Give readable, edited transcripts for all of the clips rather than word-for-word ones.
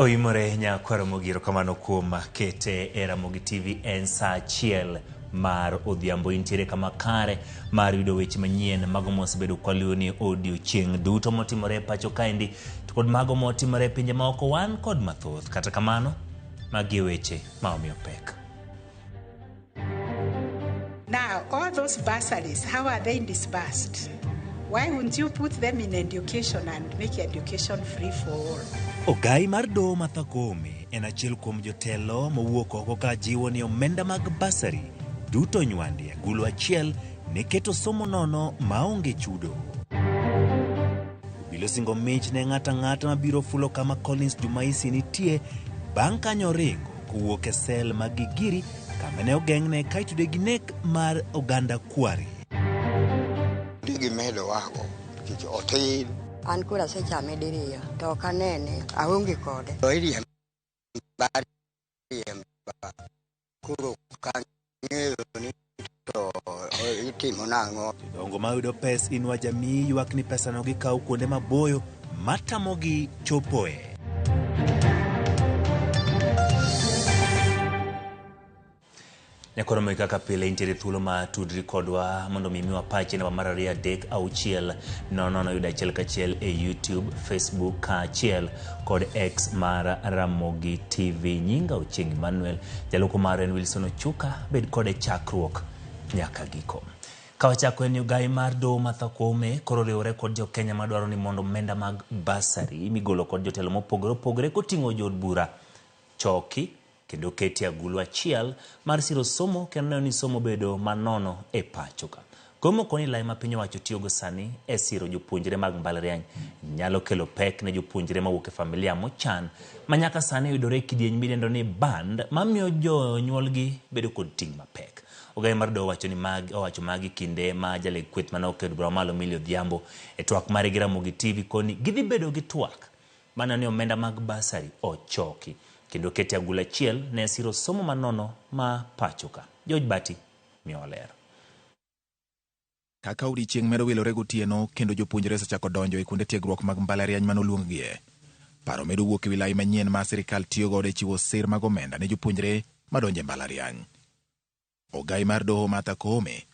Oimore nyakwaro mogiro kamano kuom kete e Ramogi TV en saa achiel mar odhiambo. Intiere kama kare mar yudo weche manyien mago mosebedo kwaluwo ni odiochieng' duto motimore e pacho kaendi to kod mago motimore e pinje maoko wan kod mathoth. Kata kamano, magi e weche ma omiyo pek. Now, all those bursaries, how are they disbursed? Why wouldn't you put them in education and make education free for all? Ogai mar doho Martha Koome en achiel kuom jotelo mowuok oko ka jiwo ni omenda mag bursary duto nywandi e agulu achiel ne keto somo nono maonge chudo. Obila osingo mich ne ng'ato ang'ata mabiro fulo kama Collins Jumaisi nitie bang' kanyo oringo kowuok e sel mag Gigiri kama ne ogeng'ne ka itude gi nek mar oganda Kware. Gimedo wago nikech otin. An koro asechame diriyo to ok anene, aonge kode. To iriemba ariemba koro ok ang'eyo ni to itimo nang'o. Jodongo mayudo pes Inua Jamii ywak ni pesano gikawo kuonde maboyo matamogi chopoe. Nyakoro kaka pile intiere thuolo ma tudri kodwa mondo mi imiwa pachi namba mar 2 3 6 0 0 yudo achiel kachiel e YouTube, Facebook kaachiel kod X mar Ramogi TV. Nyinga Ochieng' Emmanuel, jaloko mar en Wilson Ochuka, bed kode chakruok nyaka giko. Kawachako en ogai mar doho Martha Koome koro oriwore kod jo Kenya madwaro ni mondo omenda mag bursary migolo kod jotelo mopogore opogore koting'o jood bura choki kendo keti agulu achiel mar siro somo kendo neno ni somo bedo manono e pacho ka. Koome koni lai ma piny owacho tiyogo sani e siro jopuonjre mag mbalariany nyalo kelo pek ne jopuonjre mawuok e familia mochan ma nyaka sani yudore e kidieny midendo ni band mamiyo jonyuolgi bedo kod ting' mapek. Ogai mar doho owacho ni mag owacho magi kinde ma jaleg kweth mane okedo bura mamalo Millie Odhiambo e twak mare gi Ramogi TV koni gidhi bedo gi twak maneno ni omenda mag bursary ochoki kendo kete agulu achiel ne siro somo manono ma pacho ka. George Bati miyowa ler. Kaka odiechieng' medo wilore gotieno kendo jopuonjre osechako donjo e kuonde tiegruok mag mbalariany manoluonggie. Paro medo wuok e wi lai manyien ma sirikal tiyo godo e chiwo sir mag omenda ne jopuonjre madonjo e mbalariany. Ogai mar doho Martha Koome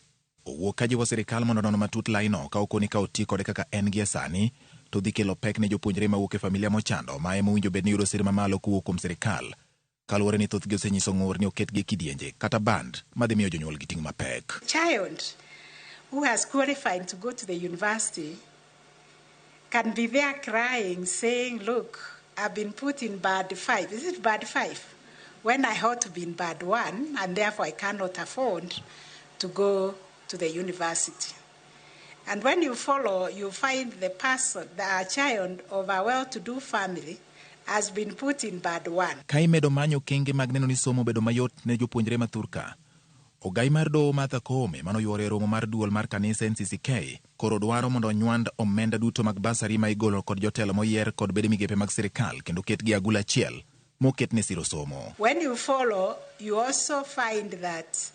owuok ka jiwo sirikal mondo onon matut laino ka okoni ka oti kode kaka en gie sani to dhi kelo pek ne jopuonjre mawuok e familia mochando ma ema owinjo bed ni yudo sir mamalo kowuok kuom sirikal. Kaluwore ni thothgi osenyiso ng'ur ni oketgi e kidienje kata band madhi miyo jonyuolgi ting' mapek. Child who has qualified to go to the university can be there crying, saying, look, I've been put in band 5. Is it band 5? When I ought to be in band 1, and therefore I cannot afford to go to the university. And when you follow, you find the person, the child of a well-to-do family has been put in band 1. Ka imedo manyo okenge mag neno ni somo bedo mayot ne jopuonjre ma thurka, Ogai mar doho Martha Koome manoyuoro e romo mar duol mar kanisa NCCK koro dwaro mondo onywand omenda duto mag bursary ma igolo kod jotelo moyier kod bede migepe mag sirikal kendo ketgi e agulu achiel moket ne siro somo. When you follow, you also find that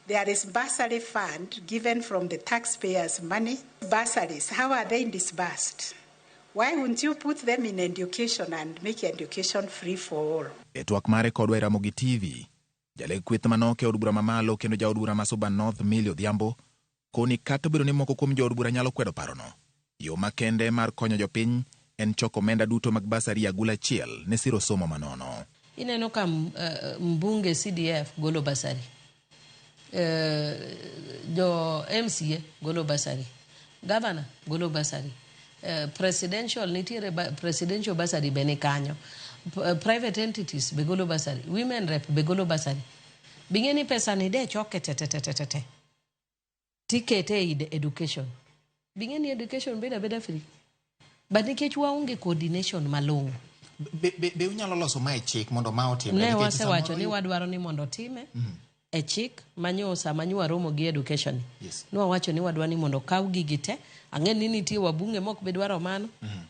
there is bursary fund given from the taxpayers' money. Bursaries, how are they disbursed? Why wouldn't you put them in education and make education free for all? E twak mare kodwa e Ramogi TV, jaleg kweth manok e od bura mamalo kendo jaod bura ma Suba North Millie Odhiambo koni kata obedo ni moko kuom jood bura nyalo kwedo parono, yo makende mar konyo jopiny en choko omenda duto mag bursary e agulu achiel ne siro somo manono. Ineno ka mbunge CDF golo bursary, jo MCA golo bursary, governor golo bursary, presidential nitiere presidential bursary be ni kanyo, private entities be golo bursary, women rep be golo bursary. Bing'e ni pesa ni de choke te te te te te te tikete e education. Bing'e ni education bedo abeda free. But nikech waonge coordination malong'o. Be unyalo loso mae chik mondo ma otimre? Ne wasewacho ni wadwaro ni mondo otime e chik manyo sama nyo waromo gi education. Yes. Nwawacho ni wadwa ni mondo okaw gigi te. Ang'e ni nitie wabunge mok be dwaro mano.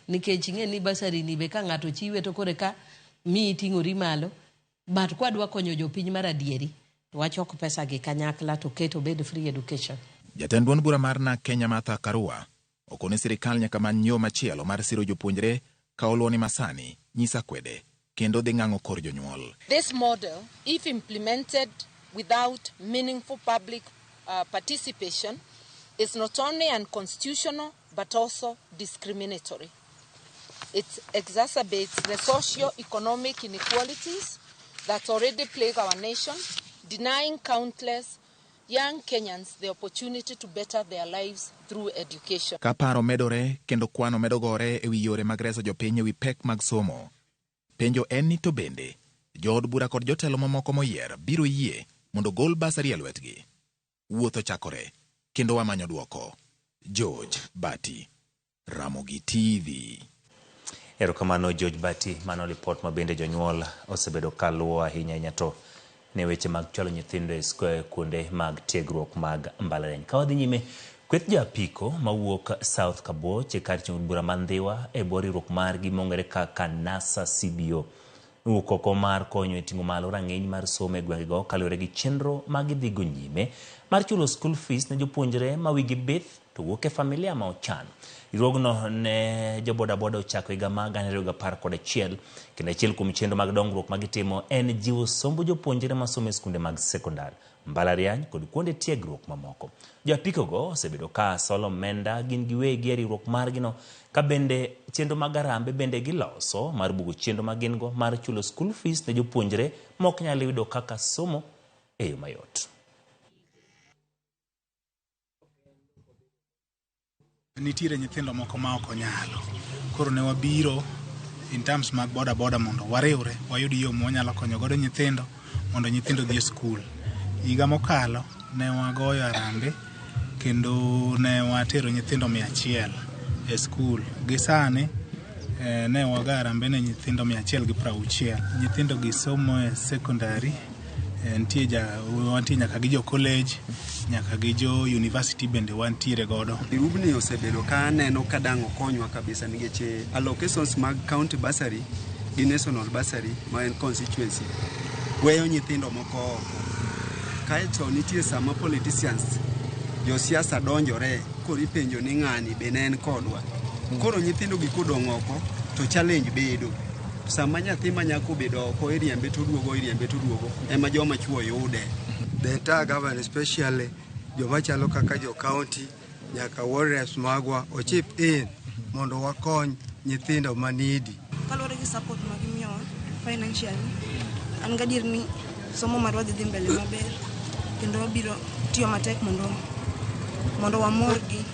Nikech ing'e ni bursary ni be ka ng'ato chiwe to kore ka miyi ting'ori malo. But kwadwa konyo jopiny mar adieri, to wachok pesa gi kanyakla to ket obed free education. Jatend duond bura mar NARC Kenya Martha Karua okone sirikal nyaka many yo machielo mar siro jopuonjre ka oluwo ni masani nyisa kwede. kendo dhi ng'ang'o kor jonyuol. This model, if implemented without meaningful public participation, is not only unconstitutional but also discriminatory. It exacerbates the socio-economic inequalities that already plague our nation, denying countless young Kenyans the opportunity to better their lives through education. Ka paro medore kendo kwano medo gore e wi yore mag reso jopiny e wi pek mag somo. Penjo en ni to bende jood bura kod jotelo mamoko moyier biro yie mondo gol basari e lwetgi. Wuoth ochakore kendo wamanyo dwoko. George Bati, Ramogi TV. Erokamano George Bati, mano lipot ma bende jonyuol osebedo ka luwo ahinya ahinya to ne weche mag chwalo nyithindo e kuonde mag tiegruok mag mbalariany. Ka wadhi nyime, kweth jo apiko mawuok South Kabuoch e kar chung' bura ma Ndhiwa e bwo riwruok margi mong'ere kaka NASA CBO nowuok oko mar konyo e ting'o malo rang'iny mar somo e gwengego kaluwore gi chenro ma gidhigo nyime mar chulo school fees ne jopuonjre ma wigi bith to wuok e familia ma ochan. Riwruogno ne jobodaboda ochako higa mar 2011 kendo achiel kuom chenro mag dongruok ma gitimo en jiwo sombo jopuonjre masomo e skunde mag sekondar, mbalariany kod kuonde tiegruok mamoko. Jo apiko go osebedo ka solo omenda gin giwegi e riwruok margino ka bende chenro mag arambe bende giloso mar bugo chenro ma gin go mar chulo school fees ne jopuonjre ma ok nyal yudo kaka somo e yo mayot. Nitiere nyithindo moko ma ok onyalo. Koro ne wabiro in terms mag boda boda mondo wariwre wayud yo mwanyalo konyo godo nyithindo mondo nyithindo odhi e skul. Higa mokalo ne wagoyo arambe kendo ne watero nyithindo 100 e skul. Gi sani ne wago arambe ne nyithindo 160. Nyithindo gi somo e secondary, nitie ja wantie nyaka gi jo college, nyaka gi jo university bende wantiere godo. Riwruogni osebedo ka aneno ka dang' okonywa kabisa nikech allocations mag county bursary gi national bursary ma en constituency weyo nyithindo moko oko. Kaeto nitie sama politicians josiasa donjore koro ipenjo ni ng'ani be ne en kodwa. Koro nyithindo gi kodong' oko to challenge bedo. Sama nyathi ma nyako obedo oko iriembe to oduogo iriembe to oduogo ema joma chuo yude. The entire government, especially joma chalo kaka jo county nyaka ward reps magwa ochip in mondo wakony nyithindo manidi. Kaluwore gi support ma gimiyowa financially, an gadier ni somo marwa dhi dhi mbele maber kendo wabiro tiyo matek mondo wamorgi.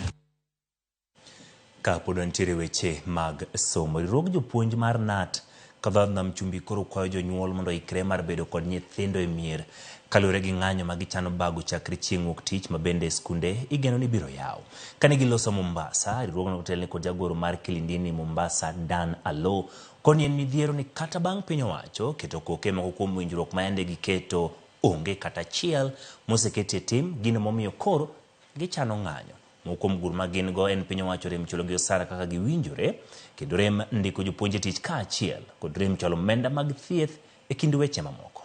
Ka pod wantiere weche mag somo, riwruog jopuonj mar KNUT ka dho nam chumbi koro kwayo jonyuol mondo oikre mar bedo kod nyithindo e mier kaluwore gi ng'anyo ma gichano bago chakre chieng' wuok tich ma bende skunde igeno ni biro yaw. Kane giloso Mombasa, riwruogno otelne kod jagoro mar Kilindini Mombasa Dan Alo koni en midhiero ni kata bang' piny owacho keto koke moko kuom winjruok ma yande giketo onge kata achiel moseketi e tim gino momiyo koro gichano ng'anyo. Moko kuom gur ma gin go en piny owacho rem chulogi osara kaka giwinjore kendo rem ndiko jopuonj e tich kaachiel kod rem chwalo omenda mag thieth e kind weche mamoko.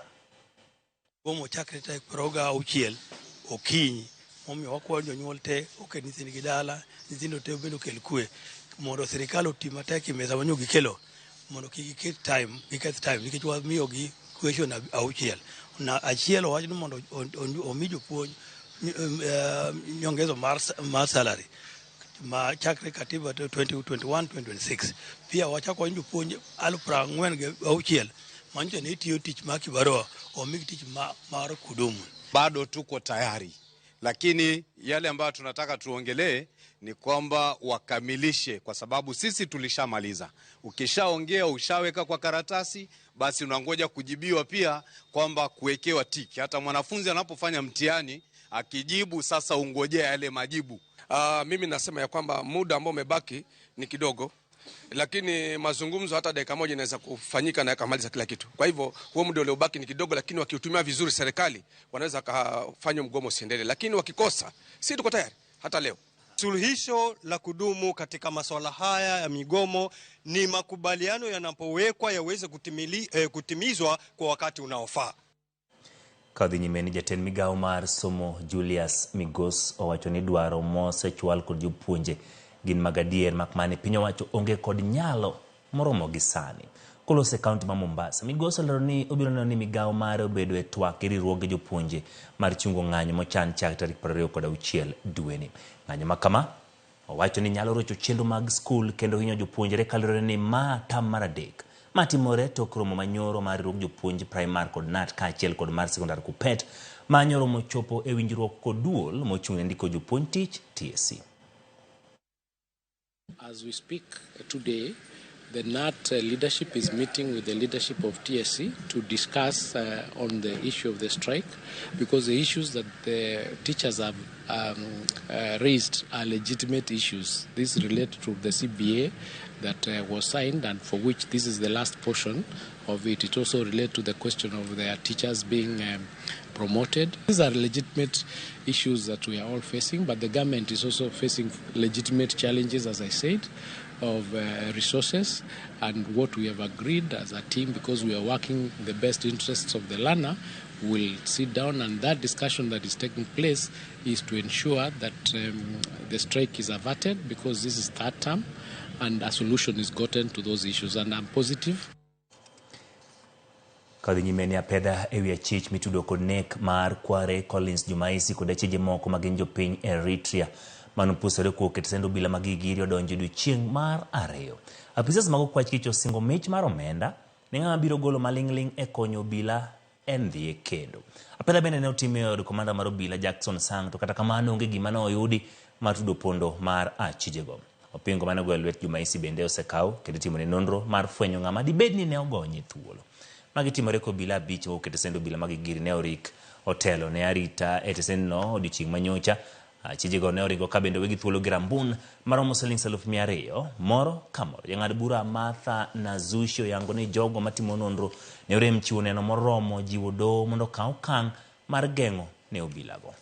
Gomo chakre tarik 26 okinyi momiyo wakwayo jonyuol te oket nyithindgi dala, nyithindo te bende okel kwe mondo sirikal oti matek e mesa manyo gikelo mondo kik giket time giketh time nikech wamiyogi question auchiel na achiel owach ni mondo omi jopuonj nyongezo mar salary ma chakre katiba 2021 2026. Pia wachako wach jopuonj 46,000 manyiso ni tiyo tich mar kibarua omigi tich mar kudumu. Bado tuko tayari, lakini yale ambayo tunataka tuongelee ni kwamba wakamilishe, kwa sababu sisi tulishamaliza. Ukishaongea, ushaweka kwa karatasi, basi unangoja kujibiwa pia kwamba kuwekewa tiki. Hata mwanafunzi anapofanya mtihani akijibu, sasa ungojea yale majibu. Mimi nasema ya kwamba muda ambao umebaki ni kidogo, lakini mazungumzo hata dakika moja inaweza kufanyika na yakamaliza kila kitu. Kwa hivyo huo muda uliobaki ni kidogo, lakini wakiutumia vizuri serikali wanaweza kufanya mgomo usiendelee, lakini wakikosa, si tuko tayari hata leo. Suluhisho la kudumu katika masuala haya ya migomo ni makubaliano yanapowekwa yaweze kutimizwa kwa wakati unaofaa. Kadhi nyime ni jatend migawo mar somo Julius Migos owacho ni dwaro mosechwal kod jopuonje gin mag adier mak mana piny owacho onge kod nyalo moromo gi sani. Koloso e kaunti ma Mombasa, Migosi olero ni obiro neno ni migawo mare obedo e twak gi riwruoge jopuonje mar chungo ng'anyo mochan chak tarik 26 dweni. Ng'anyo ma kama owacho ni nyalo rocho chenro mag skul kendo hinyo jopuonjre kaluwore ni ma tam mar adek. Ma timore tok romo manyoro mar riwruog jopuonj primar kod KNUT kaachiel kod mar sekondar KUPPET ma nyoro mochopo e winjruok kod duol mochung' ne ndiko jopuonj tich TSC. As we speak today, the KNUT leadership is meeting with the leadership of TSC to discuss on the issue of the strike, because the issues that the teachers have raised are legitimate issues. These relate to the CBA that was signed and for which this is the last portion of it. It also relates to the question of their teachers being promoted. These are legitimate issues that we are all facing, but the government is also facing legitimate challenges, as I said, of resources, and what we have agreed as a team, because we are working in the best interests of the learner, will sit down, and that discussion that is taking place is to ensure that the strike is averted, because this is third term and a solution is gotten to those issues, and I'm positive. Kadhi nyime ni apedha ewi achich mitudo kod nek mar Kware Collins Jumaisi kod achije moko ma gin jopiny Eritrea manopusore kuok e tesend obila mag Gigiri odonjo odiochieng' mar ariyo. Apisas mag okwach kich osingo mich mar omenda ne ng'ama biro golo maling'ling' e konyo obila en dhi e kendo. Apedha bende ne otim e od komanda mar obila Jackson Sang, to kata kamano onge gima ne oyudi mar tudo pondo mar achijego. Opingo mane ogoyo lwet Jumaisi bende osekaw kendo itimone nonro mar fwenyo ng'ama dibed ni ne ogonye thuolo. Magi timore ka obila abich mowuok e tesend obila mag Gigiri ne orik otelo ne arita e tesendno odiochieng' manyocha. Achijego ne oringo ka bende owegi thuolo gi rambun maromo siling 200,000 moro ka moro. Jang'ad bura Martha Nazushi oyango ni jogo matimo nonro ne orem chiwo neno moromo jiwo doho mondo okaw okang' mar geng'o ne obilago.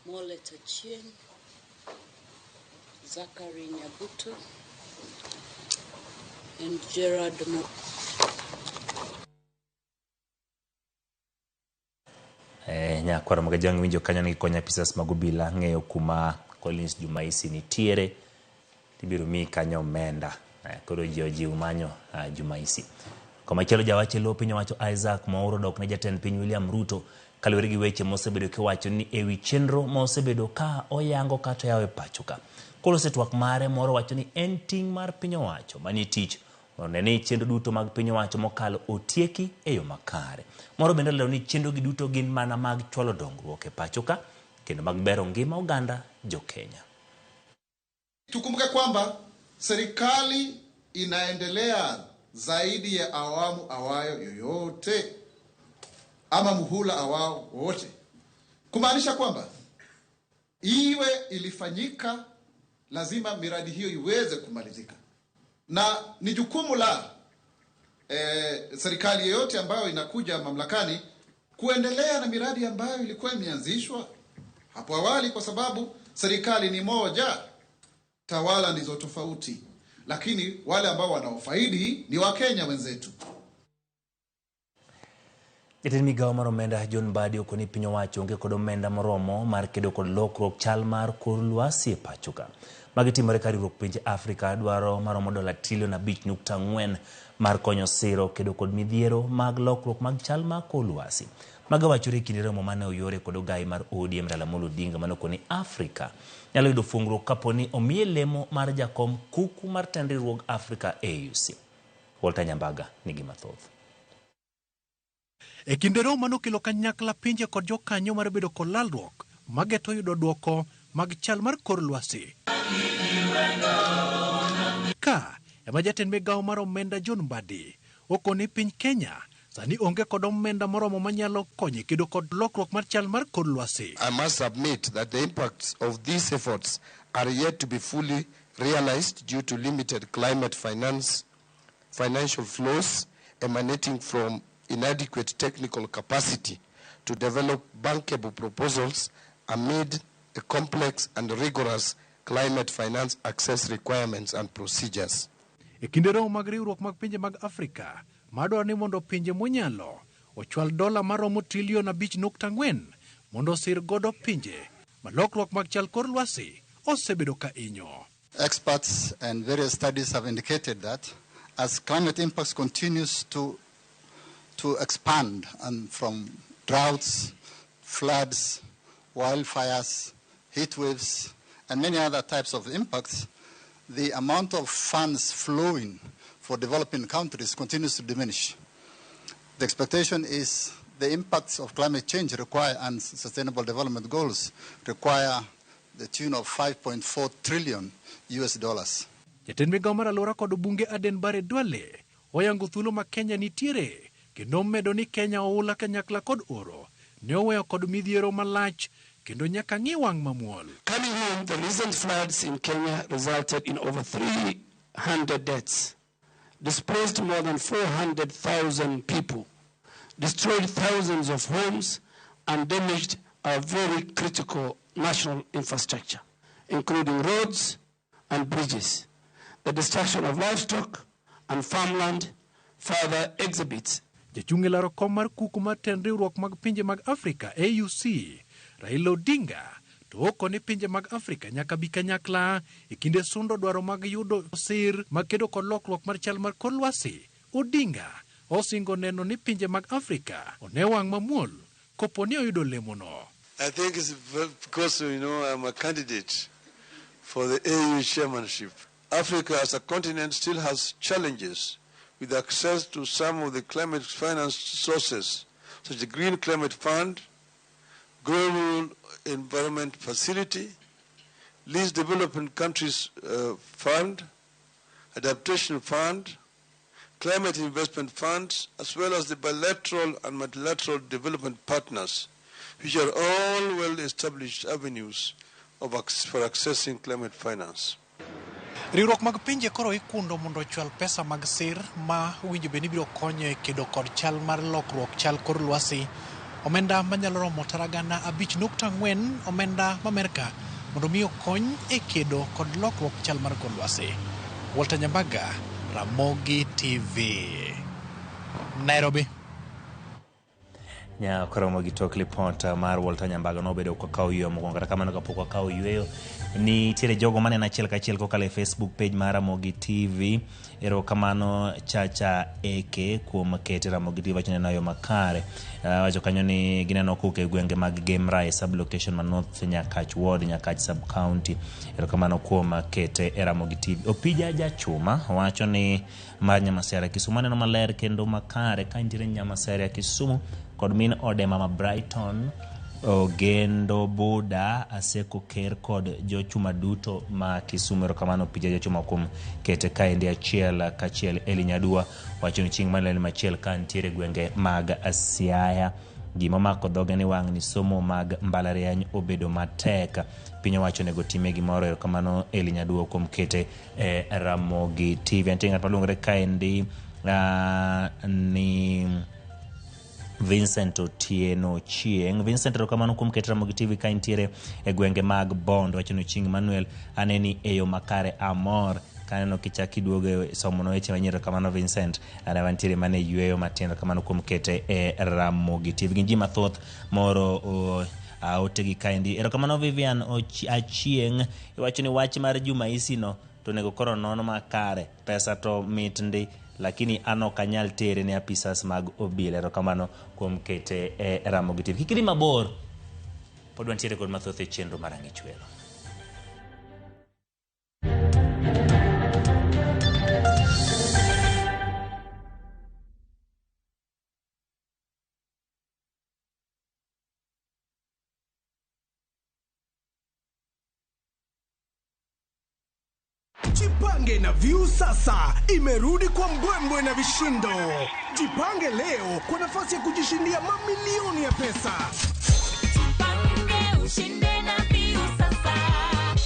Molet Achieng, Zachary Nyabuto, and Gerard Mo. Nyakwaro mag Ajwang' winjo kanyo ni gikonyo apisas mag obila ng'eyo kuma Collins Jumaisi nitiere, tibiro miyi kanyo omenda. Koro ji ojiw manyo Jumaisi. Komachielo jawach e lo piny owacho Isaac Mwaura odok ne jatend piny William Ruto kaluwore gi weche mosebedo kiwacho ni ewi chenro mosebedo ka oyango kata oyawo e pacho ka. Koloso e twak mare moro wacho ni en ting' mar piny owacho manie tich mondo one ni chenro duto mag piny owacho mokalo otieki e yo makare. Moro bende olero ni chenro gi duto gin mana mag chwalo dongruok e pacho ka kendo mag bero ngima oganda jo Kenya. Tukumbuke kwamba serikali inaendelea zaidi ya awamu awayo yoyote ama muhula awao wote, kumaanisha kwamba iwe ilifanyika, lazima miradi hiyo iweze kumalizika, na ni jukumu la serikali yoyote ambayo inakuja mamlakani kuendelea na miradi ambayo ilikuwa imeanzishwa hapo awali, kwa sababu serikali ni moja, tawala ndizo tofauti, lakini wale ambao wanaofaidi ni Wakenya wenzetu. Jatend migawo mar omenda John Mbadi okoni piny owacho onge kod omenda moromo mar kedo kod lokruok chal mar kor lwasi e pacho ka. Magi timore ka riwruok pinje Afrika dwaro maromo dola trilion 5.4 mar konyo siro kedo kod midhiero mag lokruok mag chal mar kor lwasi. Mago wachore e kinde romo mane oyore kod ogai mar ODM Raila Amolo Odinga mane okoni Afrika nyalo yudo fungruok kapo ni omiye lemo mar jakom kuku mar tend riwruog Afrika AUC. Walter Nyambaga nigi mathoth. E kinde romo manokelo kanyakla pinje kod jokanyo mar bedo kod lalruok mageto yudo duoko mag chal mar kor lwasi. Ka ema jatend migawo mar omenda John Mbadi okoni piny Kenya sani onge kod omenda moromo manyalo konyo e kedo kod lokruok mar chal mar kor lwasi. I must submit that the impacts of these efforts are yet to be fully realized due to limited climate financial flows emanating from inadequate technical capacity to develop bankable proposals amid a complex and rigorous climate finance access requirements and procedures. E kinde romo mag riwruok mag pinje mag Afrika madwaro ni mondo pinje monyalo ochwal dola maromo trilion 5.4 mondo osir godo pinje ma lokruok mag chal kor lwasi osebedo ka inyo. Experts and various studies have indicated that as climate impacts continues to expand, and from droughts, floods, wildfires, heat waves, and many other types of impacts, the amount of funds flowing for developing countries continues to diminish. The expectation is the impacts of climate change require, and sustainable development goals require, the tune of $5.4 trillion US dollars. Jatend migao mar alwora kod bunge Aden Bare Duale oyango thuolo ma Kenya nitiere kendo medo ni Kenya oula kanyakla kod oro ne oweyo kod midhiero malach kendo nyaka ng'i wang' mamuol. Coming home, the recent floods in Kenya resulted in over 300 deaths, displaced more than 400,000 people, destroyed thousands of homes, and damaged our very critical national infrastructure, including roads and bridges. The destruction of livestock and farmland further exhibits. Jachung' e laro kom mar kuku mar tend riwruok mag pinje mag Afrika AUC, Raila Odinga, to okoni pinje mag Afrika nyaka bi kanyakla e kinde sundo dwaro mag yudo sir makedo kod lokruok mar chal mar kor lwasi. Odinga osingo neno ni pinje mag Afrika one wang' mamuol kopo ni oyudo lemono. I think it's because, you know, I'm a candidate for the AU chairmanship. Africa as a continent still has challenges with access to some of the climate finance sources, such as the Green Climate Fund, Global Environment Facility, Least Developing Countries Fund, Adaptation Fund, Climate Investment Funds, as well as the bilateral and multilateral development partners, which are all well-established avenues for accessing climate finance. Riwruok mag pinje koro ikundo mondo ochwal pesa mag sir ma owinjo bed ni biro konyo e kedo kod chal mar lokruok chal kor lwasi. Omenda manyalo romo tara gana 5.4 omenda ma Amerka mondo mi okony e kedo kod lokruok chal mar kor lwasi. Walter Nyambaga, Ramogi TV, Nairobi. Nya koromo gi tok lipot mar Walter Nyambaga nobedo kokawo yweyo mokwongo. Kata kamano kapok wakawo yweyo, nitiere jogo maneno achiel kachiel kokalo e Facebook page mar Ramogi TV. Erokamano Chacha Eke kuom kete Ramogi TV wacho neno yo makare. Wacho kanyo ni gineno kowuok e gwenge mag Game sub location ma North Nyakach Ward, Nyakach sub county. Erokamano kuom kete e Ramogi TV. Opija Jachuma wacho ni mar Nyamasera Kisumu aneno maler kendo makare ka nitiere Nyamasera Kisumu kod min ode Mama Brighton Ogendo Buda Aseko Ker kod jochuma duto ma Kisumu. Erokamano Opija Jachuma kuom kete kaendi achiel kachiel. Eli Nyadua wacho ni chieng' maneno machiel ka nitiere gwenge mag Siaya. Gima omako dhoge ni wang' ni somo mag mbalariany obedo matek. Piny owacho onego time gimoro. Erokamano Eli Nyadua kuom kete e Ramogi TV. Nitie ng'at maluongore kaendi ni Vincent Otieno Chieng'. Vincent, erokamano kuom keto Ramogi TV ka intiere e gwenge mag Bondo. Wacho ni Chieng' Manuel aneni e yo makare, amor kaneno kichak iduogo e somo no weche manyien. Erokamano Vincent, ane wantiere mana e yweyo matin. Erokamano kuom kete e Ramogi TV. Gin ji mathoth moro otegi kaendi. Erokamano Vivian Achieng', iwacho ni wach mar Juma Isi no to onego koro non makare, pesa to mit ndi, lakini an ok anyal tere ne apisas mag obila. Erokamano kuom kete e Ramogi TV. Kik idhi mabor, pod wantiere kod mathoth e chenro mar Ang'ich Welo. Jipange na Viusasa imerudi kwa mbwembwe na vishindo. Jipange leo kwa nafasi ya kujishindia mamilioni ya pesa. Jipange ushinde na Viusasa.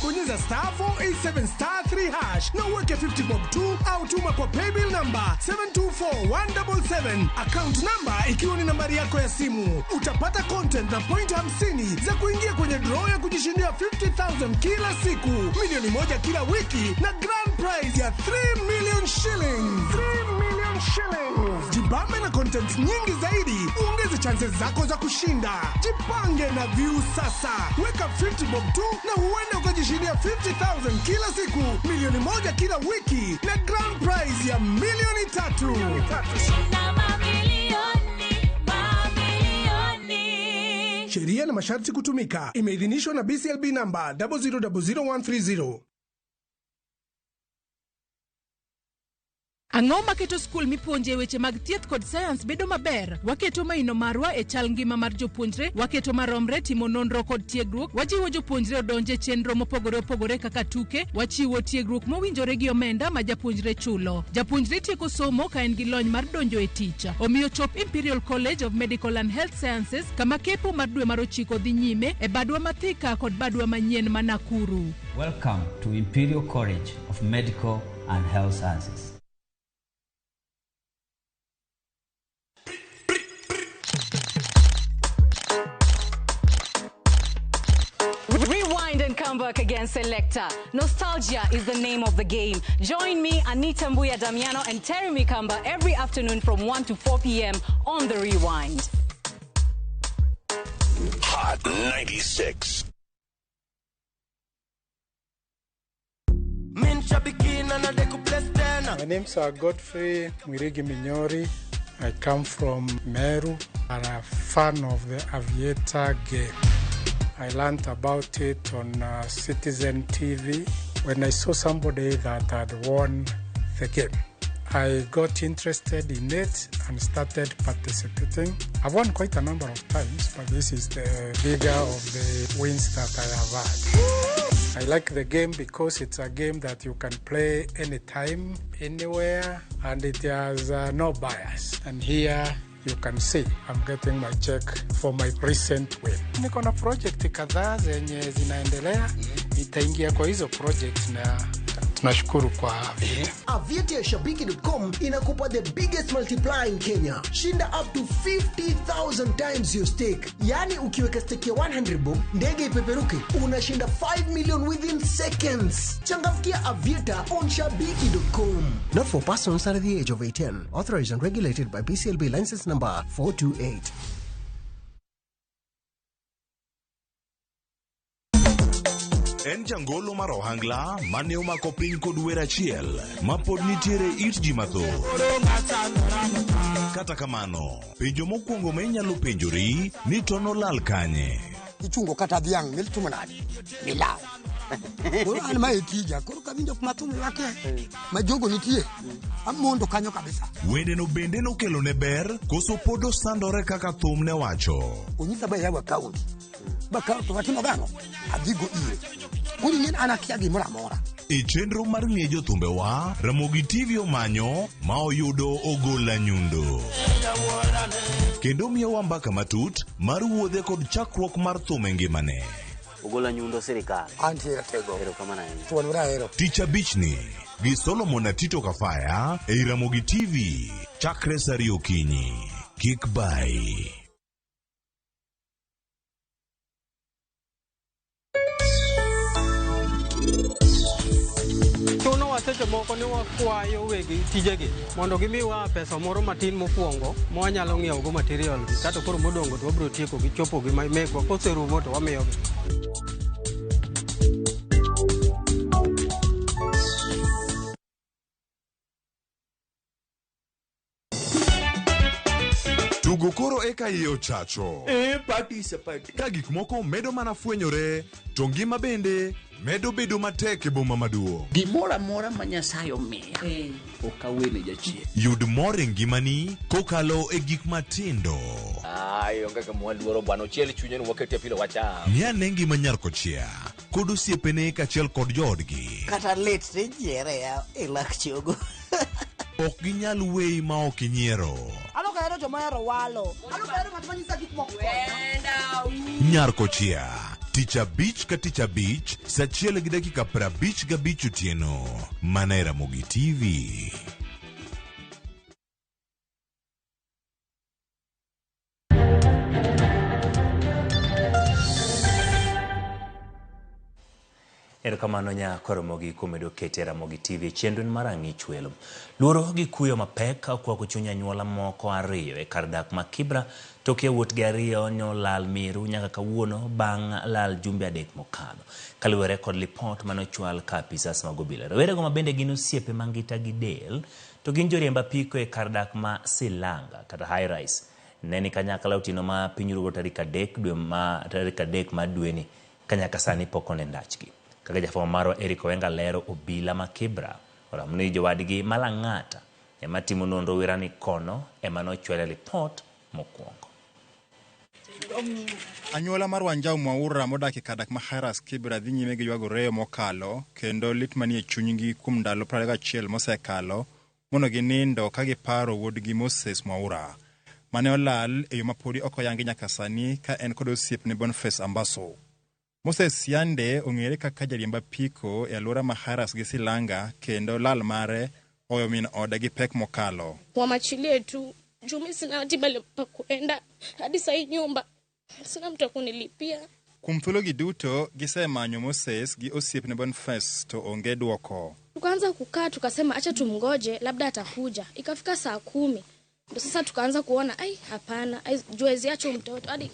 Bonyeza star 487 star 3 hash na uweke 50 bob 2 au tuma kwa paybill number 724177, account number ikiwa ni nambari yako ya simu. Utapata content na point 50 za kuingia kwenye draw ya kujishindia 50,000 kila siku, milioni 1 kila wiki na grand prize ya 3 million shillings. 3 million million shillings. Jibambe na content nyingi zaidi, uongeze chances zako za kushinda. Jipange na View sasa. Weka 50 bob tu na huenda ukajishindia 50,000 kila siku, 1,000,000 kila wiki na grand prize ya 3,000,000. Sheria na masharti kutumika. Imeidhinishwa na BCLB namba 0000130. Ang'o maketo skul mipuonje weche mag thieth kod sayans bedo maber? Waketo maino marwa e chal ngima mar jopuonjre, waketo maromre timo nonro kod tiegruok, wajiwo jopuonjre odonje e chenro mopogore opogore kaka tuke, wachiwo tiegruok mowinjore gi omenda ma japuonjre chulo. Japuonjre tieko somo ka en gi lony mar donjo e tich. Omiyo chop Imperial College of Medical and Health Sciences kama kepo mar dwe mar 9 dhi nyime e badwa ma Thika kod badwa manyien ma Nakuru. Welcome to Imperial College of Medical and Health Sciences. Rewind and come back again, Selector. Nostalgia is the name of the game. Join me, Anita Mbuya Damiano, and Terry Mikamba every afternoon from 1 to 4 p.m. on The Rewind. Hot 96. My name's Godfrey Mwirigi Minyori. I come from Meru. I'm a fan of the Aviator game. I learned about it on Citizen TV when I saw somebody that had won the game. I got interested in it and started participating. I've won quite a number of times, but this is the bigger of the wins that I have had. I like the game because it's a game that you can play anytime, anywhere, and it has no bias. And here you can see I'm getting my check for my recent win. Niko na project kadhaa zenye zinaendelea, nitaingia kwa hizo project na tunashukuru kwa Aviator. Aviator Shabiki.com inakupa the biggest multiplier in Kenya. Shinda up to 50,000 times your stake. Yani ukiweka stake ya 100 bob, ndege ipeperuke, unashinda 5 million within seconds. Changamkia Aviator on Shabiki.com. Not for persons under the age of 18. Authorized and regulated by BCLB license number 428. En jangolo mar ohangla mane omako piny kod wer achiel ma pod nitiere it ji mathoth. Kata kamano, penjo mokwongo ma inyalo penjori ni to nolal kanye? Ichungo kata dhiang' miltumo nade? Milal. Koro an ma e tija, koro kawinjo kuma thum ywake, ma jogo nitie, amondo kanyo kabisa. Wendeno bende nokelo ne ber koso pod osandore kaka thum ne wacho. Onyisa ba yaw account. Ba kaw to watimo gang'o? Adhigo ire. Koro ing'e an akia gimoro amora. E chenro mar ng'e jothumbewa, Ramogi TV omanyo ma oyudo Ogola Nyundo. Kendo miyowa mbaka matut mar wuodhe kod chakruok mar thum e ngimane. Ogola Nyundo sirikal. Antie ratego. Erokamano ahinya. Thuon ahero. Tich abichni gi Solomon Atito Kafaya ei Ramogi TV chakre saa ariyo okinyi. Kik bai. Chunowa seche moko ni wakwayo weg tijegi mondo gimiwa pesa moro matin mokwongo ma wanyalo ng'iewogo material gi kato koro modong'o to wabiro tieko gi chopo gi mekwa koserumo to wamiyogi. Tugo koro eka iye ochacho. Party is a party. Ka gik moko medo mana fwenyore, to ngima bende medo bedo matek e boma maduong'. Gimoro amora ma Nyasaye omiya, ok awene jachien. Yud mor e ngimani kokalo e gik matindo. Ai, onge kama waluoro bwana, ochiel chunye ni wakete pilo wacham. Ng'i ane ngima nyar kochia kod osiepene kaachiel kod joodgi. Kata lit tijiere e lak chogo. Ok ginyal weyi ma ok inyiero. Anok ahero joma ohero walo. Anok ahero ng'at ma nyisa gik moko. Nyar kochia tich abich ka tich abich saa 1:55 otieno mana e Ramogi TV. Erokamano nya Koromogi kuom medo kete Ramogi TV e chenro mar Ang'ich Welo. Luoro gi kuyo mapek okwako chuny anyuola moko ariyo e kar dak ma Kibra tok yawuotgi ariyo nolal miru nyaka kawuono bang' lal jumbe 3 mokalo. Kaluwore kod lipot manochwal ka apisas mag obila. Rowerego ma bende gin osiepe mangita gi del to gin joriemb apiko e kar dak ma Silanga kata High Rise. Ne ni kanyakla otieno ma piny rugo tarik 3 dwe ma tarik 3 mar dweni kanyaka sani pok one ndachgi. Kaka jafwambo marwa Eric Owenga lero, obila ma Kibra oramo ni jowadgi ma Lang'ata ema timo nonro Wirani kono ema nochwale lipot mokwongo. Anyuola mar Wanjau Mwaura modak e kar dak ma Highrise Kibra dhi nyime gi ywago reyo mokalo kendo lit manie chunygi kuom ndalo 21 mosekalo mondo ginindo ka giparo wuodgi Moses Mwaura mane olal e yo mapodi ok oyangi nyaka sani ka en kod osiepne Boniface Ambaso. Moses yande ong'ere kaka jariemb apiko e alwora ma Highrise gi Silanga kendo lal mare oweyo min ode gi pek mokalo. Wamachilie tu juu mi sina hati mahali pa kuenda hadi sahi nyumba sina mtu wa kunilipia. Kuom thuologi duto gisemanyo Moses gi osiepne Boniface to onge dwoko. Tukaanza kukaa tukasema acha tumgoje labda atakuja. Ikafika saa 10 ndo sasa tukaanza kuona ai hapana, ai juezi acha mtoto hadi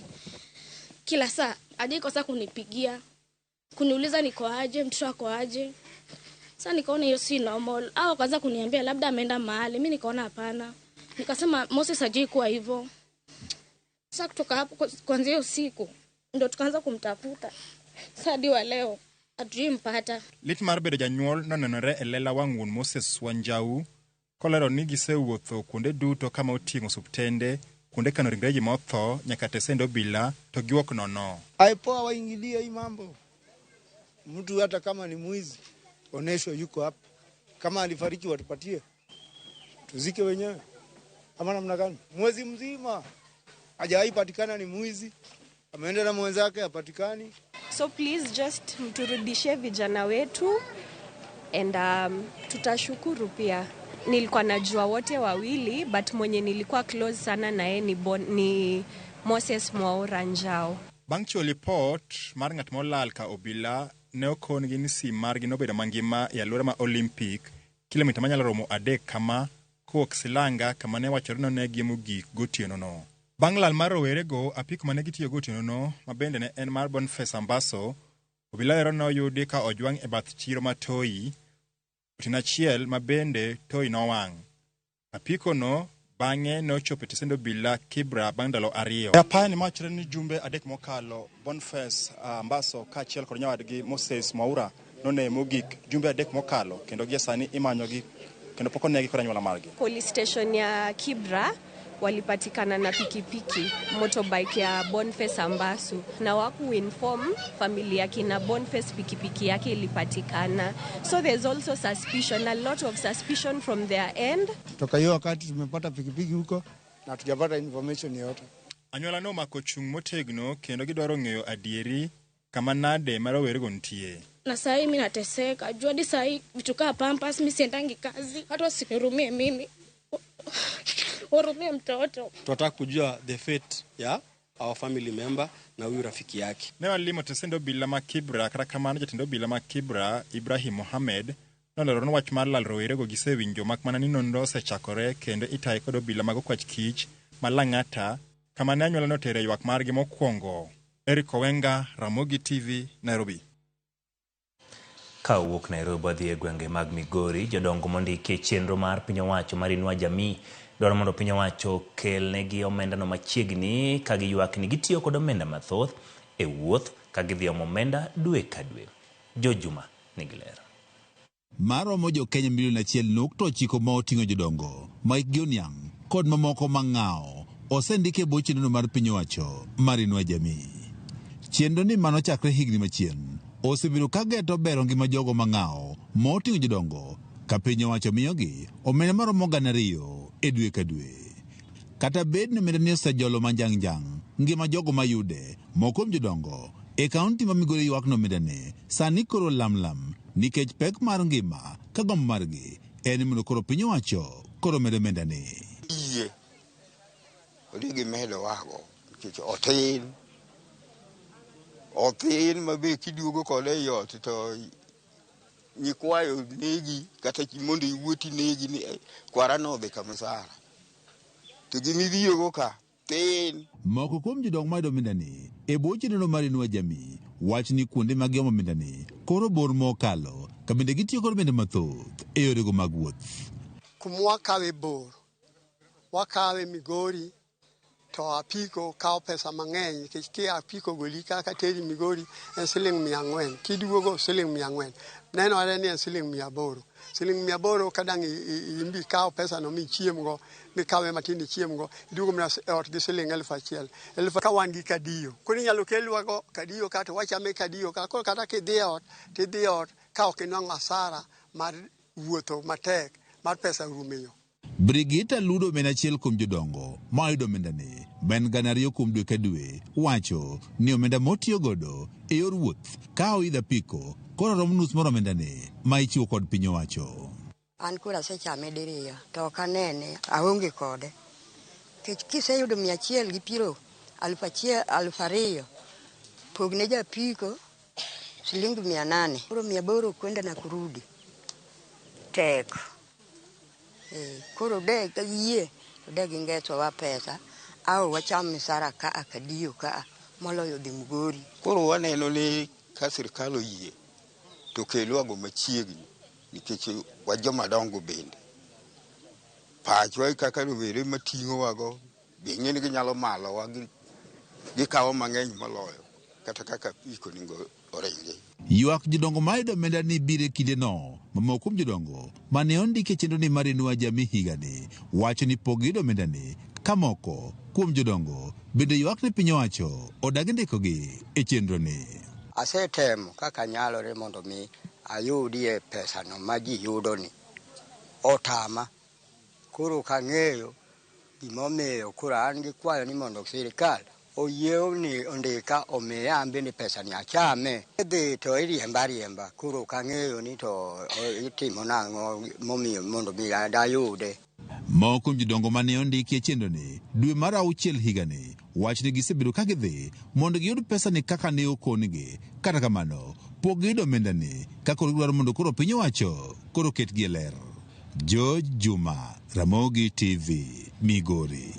kila saa hajaikosa kunipigia kuniuliza niko aje, mtoto ako aje. Sasa nikaona hiyo si normal. Au akaanza kuniambia labda ameenda mahali, mimi nikaona hapana. Nikasema Moses hajui kuwa hivyo. Sasa kutoka hapo kuanzia usiku ndo tukaanza kumtafuta. Sasa hadi wa leo hatujampata. Lit mar bedo janyuol nonenore e lela wang' wuon Moses Wanjau kolero ni gisewuotho kuonde duto kama oting'o osuptende, kuonde kano ringre ji motho nyaka tesend obila to giwuok nono. IPOA waingilie hii mambo. Mtu hata kama ni mwizi oneshwe yuko hapa. Kama alifariki watupatie tuzike wenyewe. Ama namna gani? Mwezi mzima hajawahi patikana ni mwizi. Ameenda na mwenzake hapatikani. So please just mturudishie vijana wetu and tutashukuru pia. Nilikuwa najua wote wawili but mwenye nilikuwa close sana na yeye ni Moses Mwaura Njau. Bang' chiwo lipot mar ng'at molal ka obila ne okongi ni sim margi nobedo mangima e alwora ma Olympic kilomita manyalo romo 3 kama kowuok Silanga kama ne wachore ni onegie mogik gotieno no. Bang' lal mar rowerego, apiko mane gitiyogo otieno no, ma bende ne en mar Boniface Ambaso, obila lero ne oyudi ka ojwang' e bath chiro ma Toi, otieno achiel ma bende Toi nowang'. Apiko no bang'e nochopo e tesend obila Kibra bang' ndalo 2. E apaya ni mawachore ni jumbe 3 mokalo, Boniface Ambaso kaachiel kod nyawadgi Moses Mwaura noneye mogik jumbe 3 mokalo kendo gie sani imanyogi kendo pok onegi kod anyuola margi. Police station ya Kibra walipatikana na pikipiki motorbike ya Boniface Ambasu na waku inform familia kina Boniface pikipiki yake ilipatikana. So there's also suspicion, a lot of suspicion from their end. Toka hiyo wakati tumepata pikipiki huko na hatujapata information yoyote. Anyuola no omako chung' motegno kendo gidwaro ng'eyo adieri kama nade ma rowerego nitie. Na saa hii mimi nateseka. Juu hadi saa hii vitu kaa Pampers mimi siendangi kazi. Watu wasinihurumie mimi. Hurumie mtoto. Tunataka kujua the fate ya our family member na huyu rafiki yake. Ne walimo tesend obila ma Kibra kata kamano jatend obila ma Kibra Ibrahim Mohamed nolero ni wach mar lal rowerego gisewinjo mak mana ni nonro osechakore kendo itaye kod obila mag okwach kich ma Lang'ata kama ne anyuola notere ywak margi mokwongo. Eric Owenga, Ramogi TV, Nairobi. Ka owuok Nairobi wadhi e gwenge mag Migori, jodongo mondiki e chenro mar piny owacho mar Inua Jamii dwaro mondo piny owacho okelnegi omendano machiegni ka giywak ni gitiyo kod omenda mathoth e wuoth ka gidhi omo omenda dwe ka dwe. Jo Juma nigi ler. Maromo jo Kenya milion 1.9 ma oting'o jodongo, ma hikgi oniang' kod mamoko mang'awo osendiki e bwo chenro mar piny owacho mar Inua Jamii. Chenro ni manochakre higni machien osebedo ka geto bero ngima jogo mang'awo ma oting'o jodongo ka piny owacho miyogi omenda maromo 2,000 e dwe ka dwe. Kata bed ni omenda ni osejolo manjang' ngima jogo mayude moko kuom jodongo e kaunti ma Migori ywak ni omenda ni sani koro lamlam nikech pek mar ngima ka gombo margi en mondo koro piny owacho koro med omenda ni. Yie odhi gimedo wago nikech otin. Othin ma be kiduogo kode e ot to nyikwayo negi kata mondo iwuoti negi ni kwara nodhi ka msara to gimidhiyogo ka tin. Moko kuom jodongo mayudo omendani e bwo chenro mar Inua Jamii wacho ni kuonde ma giomo omendani koro bor mokalo ka bende gitiyo kod omenda mathoth e yorego mag wuoth. Kuma wakawe bor, wakawe Migori to apiko kawo pesa mang'eny nikech ki apiko goli kaka teri Migori en siling 400, kiduogo siling 400, nenore ni en siling 800. Siling 800 ka dang' imbi ikaw pesano michiemgo, mikawe matin ichiemgo, iduogo mana e ot gi siling 1000. Eluf ka wan gi kadiyo. Koro inyalo kelwago kadiyo ka to wachame kadiyo ka. Koro kata kidhi e ot, tidhi e ot ka ok inwang'o asara mar wuotho matek mar pesa rumo e yo. Brigita Ludo en achiel kuom jodongo ma oyudo omendani ma en 2,000 kuom dwe ka dwe wacho ni omenda motiyo godo e yor wuoth ka oidho apiko koro romo nus mar omendani ma ichiwo kod piny owacho. An koro asechame diriyo to ok anene, aonge kode. Nikech kiseyudo 120, 1000, 2000, pogne japiko siling 800. Koro 800 kwenda na kurudi. Tek. Koro de ka yie to de gingeswa pesa au wacham misara ka akadiyo ka moloyo dhi Migori. Koro waneno ni ka sirikal oyie to kelwago machiegni nikech wa joma dongo bende pachwa kaka rowere mating'owago be ing'e ni ginyalo malowa gikawo mang'eny moloyo kata kaka apiko onego oringi. Ywak jodongo mayudo omenda ni biro e kindeno ma moko kuom jodongo mane ondiki e chenro ni mar Inua Jamii higani wacho ni pok giyudo omendani ka moko kuom jodongo bende ywak ni piny owacho odagi ndikogi e chenro ni. Asetemo kaka nyalore mondo mi ayudie pesano ma ji yudo ni. Otama. Koro ok ang'eyo gimomiyo koro an gi kwayo ni mondo sirikal oyie ni ondika omiya an bende pesani achame. Idhi to iriemba ariemba koro ok ang'eyo ni to itimo nang'o momiyo mondo mi dayude. Moko kuom jodongo mane ondiki e chenro ni dwe mar auchiel higani wacho ni gisebedo ka gidhi mondo giyud pesani kaka ne okonigi. Kata kamano, pok giyudo omendani ka koro gidwaro mondo koro piny owacho koro ketgi e ler. George Juma, Ramogi TV, Migori.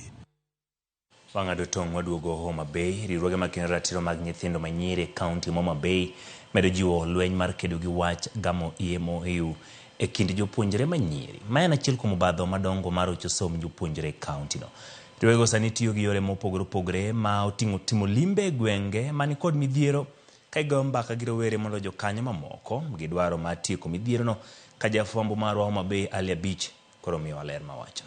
Wang'ado tong' waduogo Homa Bay. Riwruoge makedo ratiro mag nyithindo manyiri e kaunti ma Homa Bay medo jiwo lweny mar kedo gi wach gamo iye mohiu e kind jopuonjre manyiri. Ma en achiel kuom obadho madongo mar rocho somb jopuonjre e kaunti no. Riwruogego sani tiyo gi yore mopogore opogore ma oting'o timo limbe e gwenge mani kod midhiero ka igoyo mbaka gi rowere mondo jokanyo mamoko gi dwaro mar tieko midhierono ka jafwambo marwa Homa Bay Ali Abich koro miyowa ler mawacho.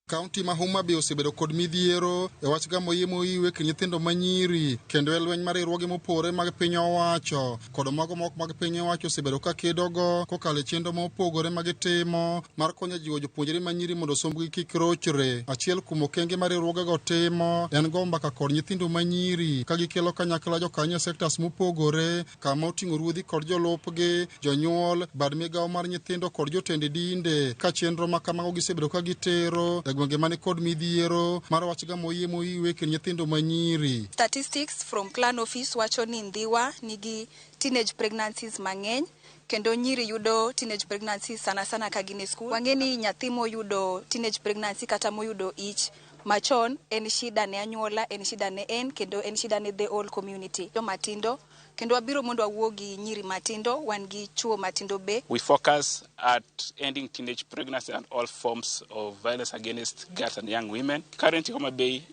Kaunti ma Homa Bay osebedo kod midhiero e wach gamo iye mohiu e kind nyithindo manyiri kendo e lweny mar riwruoge mopogore mag piny owacho kod mago mok mag piny owacho osebedo ka kedogo kokalo e chenro mopogore ma gitimo mar konyo jiwo jopuonjre manyiri mondo sombgi kik rochre. Achiel kuom okenge ma riwruogego timo en go mbaka kod nyithindo manyiri ka gikelo kanyakla jokanyo e sectors mopogore kama oting'o ruodhi kod jolupgi, jonyuol, bad migawo mar nyithindo kod jotend dinde ka chenro ma kamago gisebedo ka gitero e gwenge mani kod midhiero mar wach gamo iye mohiu e kind nyithindo manyiri. Statistics from Plan Office wacho ni Ndhiwa nigi teenage pregnancies mang'eny kendo nyiri yudo teenage pregnancies sana sana ka gin e school. Wang'e ni nyathi moyudo teenage pregnancy kata moyudo ich machon en shida ne anyuola, en shida ne en kendo en shida ne the whole community. Joma tindo kendo wabiro mondo wawuo gi nyiri matindo, wan gi chuo matindo be. We focus at ending teenage pregnancy and all forms of violence against girls and young women. Currently, Homa Bay,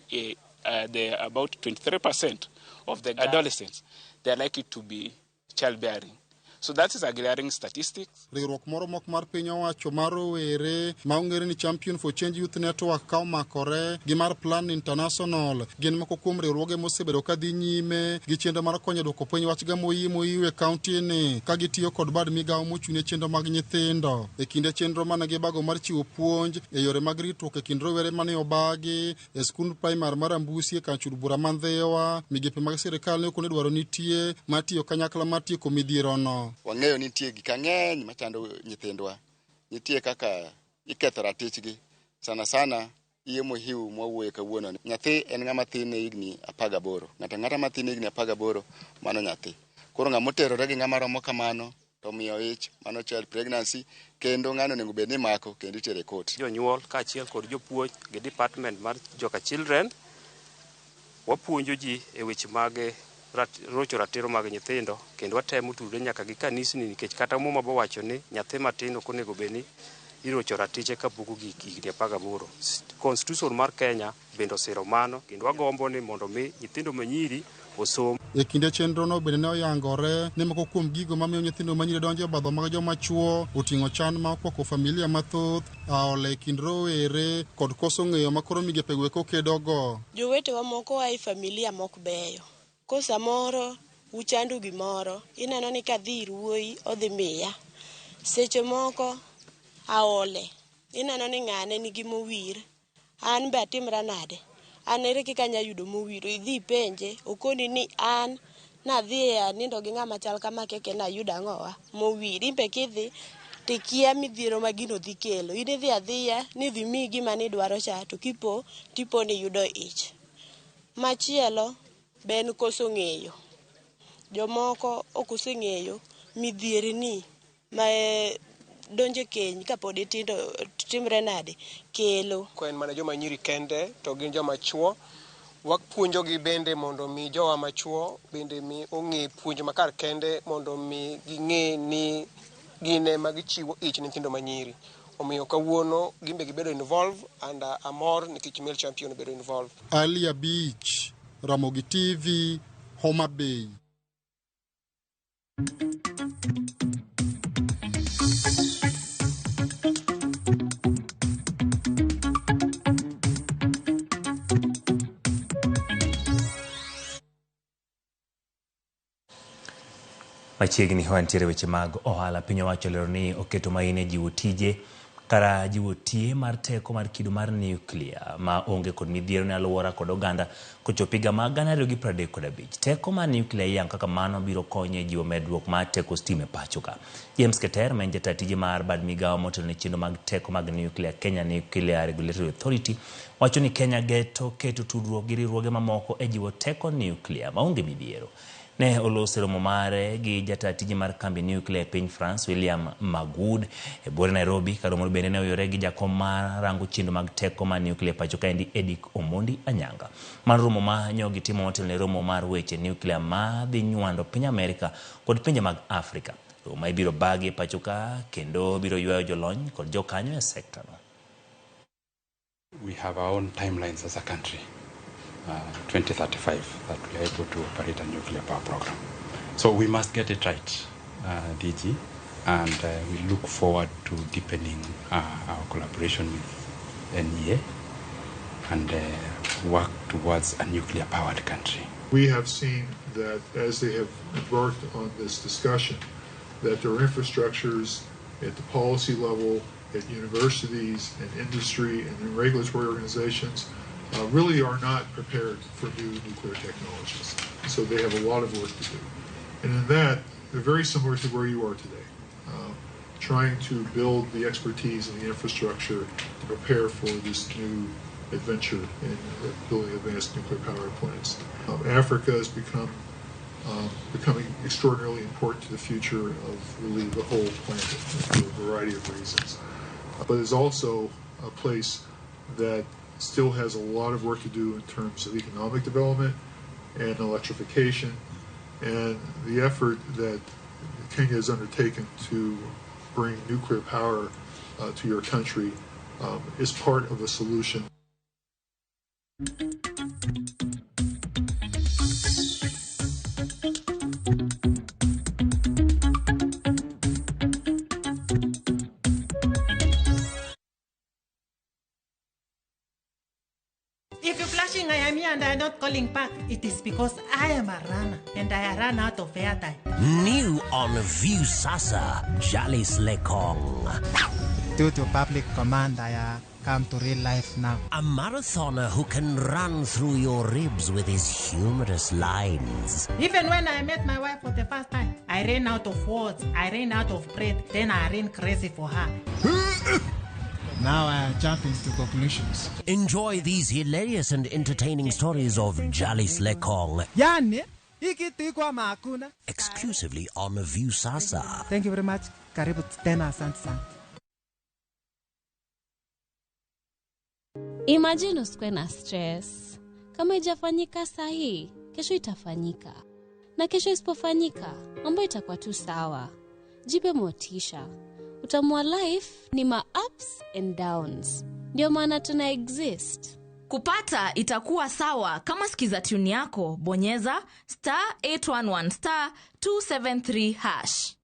there are about 23% of the adolescents, they are likely to be childbearing. So that is a glaring statistic. Riwruok moro mok mar piny owacho mar rowere ma ong'ere ni Champion for Change Youth Network ka omakore gi mar Plan International gin moko kuom riwruoge mosebedo ka dhi nyime gi chenro mar konyo duoko piny wach gamo iye mohiu e kaunti ni ka gitiyo kod bad migawo mochung' ne chenro mag nyithindo. E kinde chenro mane gibago mar chiwo puonj e yore mag ritruok e kind rowere mane obagi e skund primar mar Ambusi e kar chud bura ma Ndhiwa, migepe mag sirikal ne okone dwaro nitie mar tiyo kanyakla mar tieko midhierono. Wang'eyo ni nitie gik mang'eny machando nyithindwa. Nitie kaka iketho ratichgi. Sana sana iye mohiu mwawuoye kawuono ni. Nyathi en ng'ama thin ne higni 18. Ng'ato ang'ata mathin ne higni 18 mano nyathi. Koro ng'ama oterore gi ng'ama romo kamano to miyo ich mano child pregnancy kendo ng'ano onego bed ni imako kendo itere e court. Jonyuol kaachiel kod jopuonj gi department mar joka children wapuonjo ji e weche mag rocho ratiro mag nyithindo kendo watemo tudore nyaka gi kanisni nikech kata muma bowacho ni nyathi matin ok onego bed ni irocho ratiche kapok ogik higni 18. Constitution mar Kenya bende osiro mano kendo wagombo ni mondo mi nyithindo manyiri osom. E kinde chenrono bende ne oyangore ni moko kuom gigo mamiyo nyithindo manyiri donjo e obadho mag joma chuo oting'o chan ma okwako familia mathoth, aola e kind rowere kod koso ng'eyo ma koro migepego eko kedogo. Jowetewa moko a e familia mok beyo. Ko samoro uchando gimoro, ineno ni kadhi ir wuoyi odhi miya. Seche moko aole, ineno ni ng'ane nigi mowir, an be atimra nade? An ere kaka anya yudo mowir? Idhi ipenje, okoni ni an nadhi anindo gi ng'ama chal kama keke nayudo ang'owa mowir. In be kidhi tikia midhiero ma gino dhi kelo. In idhi adhiya ni idhi miyi gima nidwaro cha to kipo tipo ni yudo ich. Machielo be en koso ng'eyo. Jomoko ok oseng'eyo midhierni ma donjo e keny kapod itindo timre nade kelo. Ko en mana joma nyiri kende to gin joma chuo, wapuonjogi bende mondo mi jowa machuo bende mi ong'e puonj makar kende mondo mi ging'e ni gin ema gichiwo ich ne nyithindo manyiri. Omiyo kawuono gin be gibedo involved and amor nikech male champion obedo involved. Ali Abich, Ramogi TV, Homa Bay. Machiegni wantiere weche mag ohala. Piny owacho olero ni oketo maino e jiwo tije kara jiwo tiye mar teko mar kido mar nuklia ma onge kod midhiero ne alwora kod oganda kochopo higa mag 2035. Teko mar nuklia iyango kaka mano biro konyo e jiwo medruok mar teko stima e pacho ka. James Keter ma en jata tije mar bad migawo motelo ne chenro mag teko mag nuklia Kenya Nuclear Regulatory Authority wacho ni Kenya geto keto tudruok gi riwruoge mamoko e jiwo teko nuklia maonge midhiero. Ne oloso e romo mare gi jata tije mar kambi nuklia e piny France William Magwood e buore Nairobi. Ka romono bende ne oyore gi jakom mar rango chenro mag teko mar nuklia e pacho kaendi Edick Omondi Anyanga. Mano romo ma nyo gitimo motelo ne romo mar weche nuklia ma dhi nywando piny Amerika kod pinje mag Afrika. Romo ma ibiro bagi e pacho ka kendo biro ywayo jolony kod jokanyo e sekta no. We have our own timelines as a country, 2035, that we are able to operate a nuclear power program. So we must get it right, DG, and we look forward to deepening our collaboration with NEA and work towards a nuclear-powered country. We have seen that as they have embarked on this discussion, that there are infrastructures at the policy level, at universities and industry and in regulatory organizations really are not prepared for new nuclear technologies. So they have a lot of work to do. And in that, they're very similar to where you are today, trying to build the expertise and the infrastructure to prepare for this new adventure in building advanced nuclear power plants. Africa has becoming extraordinarily important to the future of really the whole planet for a variety of reasons. But it's also a place that still has a lot of work to do in terms of economic development and electrification, and the effort that Kenya has undertaken to bring nuclear power to your country is part of a solution. If you're flashing I am here and I am not calling back, it is because I am a runner and I run out of airtime. New on Viusasa, Jalis Lekong. Due to public command, I come to real life now. A marathoner who can run through your ribs with his humorous lines. Even when I met my wife for the first time, I ran out of words, I ran out of breath, then I ran crazy for her. Now I am jumping to conclusions. Enjoy these hilarious and entertaining stories of Jalis Lekong. Yani, Hii kitu iko ama hakuna? Exclusively on Viusasa. Thank you very much. Karibu tena, asante sana. Imagine usikuwe na stress. Kama ijafanyika sahii, kesho itafanyika. Na kesho isipofanyika, mambo itakuwa tu sawa. Jipe motisha. Utamu wa life ni ma ups and downs. Ndio maana tuna exist. Kupata itakuwa sawa kama skiza tune yako, bonyeza star 811 star 273 hash.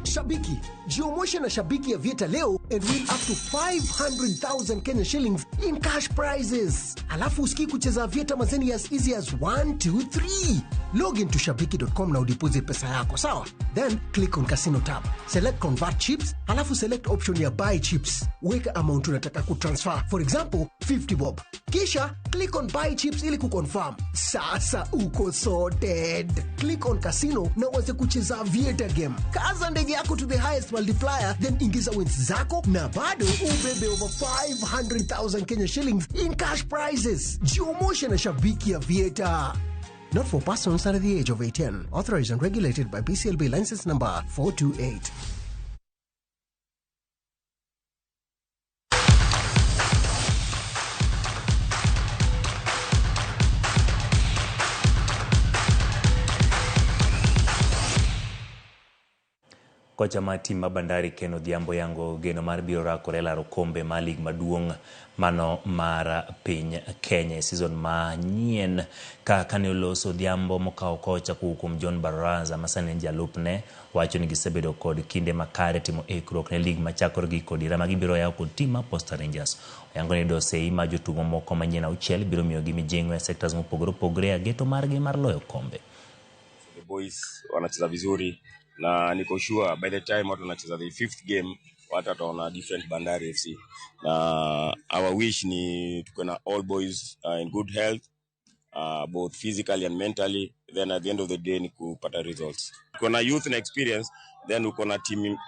Shabiki, jiomoshe na Shabiki Aviator leo and win up to 500,000 Kenya shillings in cash prizes. Alafu usikii kucheza Aviator mazeni as easy as 1, 2, 3. Log into shabiki.com na udeposit pesa yako, sawa? Then click on casino tab. Select convert chips, alafu select option ya buy chips. Weka amount unataka kutransfer. For example, 50 bob. Kisha click on buy chips ili kuconfirm. Sasa uko sorted. Click on casino na uanze kucheza Aviator game. Kaza ndege yako to the highest multiplier, then ingiza wins zako na bado ubebe over 500,000 Kenya shillings in cash prizes. Jiomoshe na Shabiki Aviator. Not for persons under the age of 18. Authorized and regulated by BCLB license number 428. Kocha mar tim mar Bandari Ken Odhiambo yango geno mar biro rakore e laro okombe mar lig maduong' mano mar piny Kenya e season manyien. Ka kane oloso Odhiambo mokawo kocha kowuok kuom John Baraza ma sani en jalupne, wacho ni gisebedo kod kinde makare timo ikruok ne lig machakore gi kod hira ma gibiro yawo kod tim mar Posta Rangers. Oyango ni dosei ma jotugo moko manyien auchiel biro miyogi mijing'o e sectors mopogore opogore e ageto margi mar loyo kombe. The boys wanacheza vizuri na niko sure by the time watu wanacheza the fifth game watu wataona different Bandari FC, na our wish ni tuko na all boys in good health, both physically and mentally, then at the end of the day ni kupata results. Uko na youth na experience, then uko na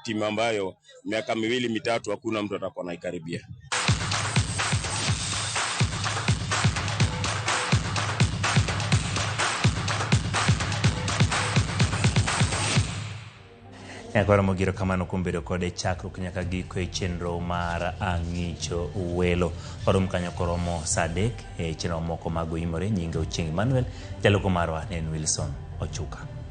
team ambayo miaka miwili mitatu hakuna mtu atakuwa anaikaribia. Nyaka waromo gi erokamano kuom bedo kode chakruok nyaka giko e chenro mar Ang'icho Welo. Warom kanyo koromo saa 3 e chenro moko mag Oimore. Nyinge Ochieng' Emmanuel, jaloko marwa ne en Wilson Ochuka.